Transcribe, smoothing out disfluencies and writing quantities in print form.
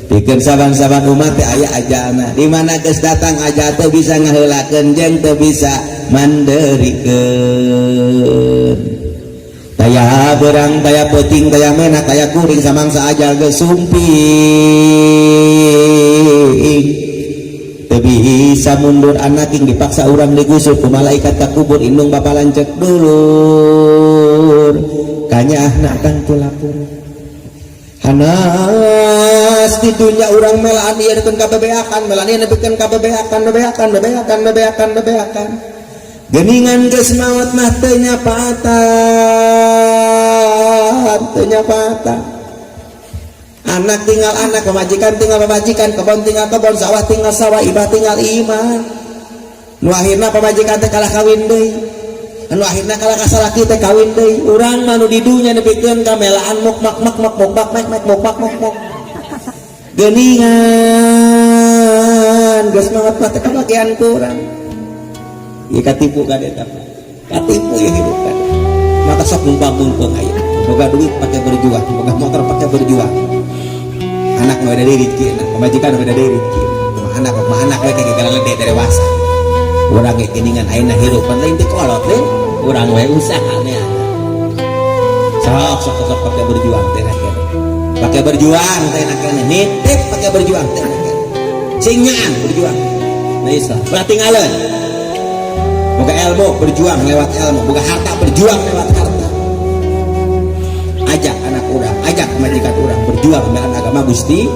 Pikeun saban-saban umat teh aya ajalna. Di mana geus datang ajal teu bisa ngaheulakeun jeung teu bisa manderikeun. Taya berang, taya peuting, taya menak, taya kuring, samangsa ajal geus sumping. Teu bisa mundur anaking dipaksa urang digusur ku malaikat ka kubur indung bapa lanceuk dulur. Kanyaahna tangtu lapur. Hanas di dunia urang melaan ieu nepikeun ka bebeakan, melaan ieu nepikeun ka bebeakan, bebeakan, bebeakan, bebeakan, bebeakan. Geningan geus maot mah teu nyapatan, teu nyapatan. Anak tinggal anak, pamajikan tinggal pamajikan, kebon tinggal kebon, sawah tinggal sawah, imah tinggal imah. Nu akhirna pamajikan teh kalah kawin deui. Anu akhirna kalah ka salaki teh kawin deui. Urang mah nu di dunya nepikeun ka melaan muk mak mak mak muk mak mek mek muk mak muk muk. Geningan geus maot mah teh kabagian ku urang. Ieu katipu ka eta. Katipu ieu hidup ka. Mata sok mumpang-mumpung aya. Boga duit pakai berjuang, boga motor pakai berjuang. Anak mah beda deui rezeki, pamajikan beda deui rezeki. Anak mah anak we kayak galede dewasa. Urang ge geuningan ayeuna hirup pan lain teh kolot teh. Urang we usaha nya. Sok sok sok pakai berjuang teh nak. Pakai berjuang teh nak. Nitip pakai berjuang teh nak. Sing nyaan berjuang. Nah Islam, ulah tinggalin. Boga ilmu berjuang lewat ilmu, boga harta berjuang lewat harta. Ajak anak urang, ajak majikan urang berjuang dengan agama Gusti.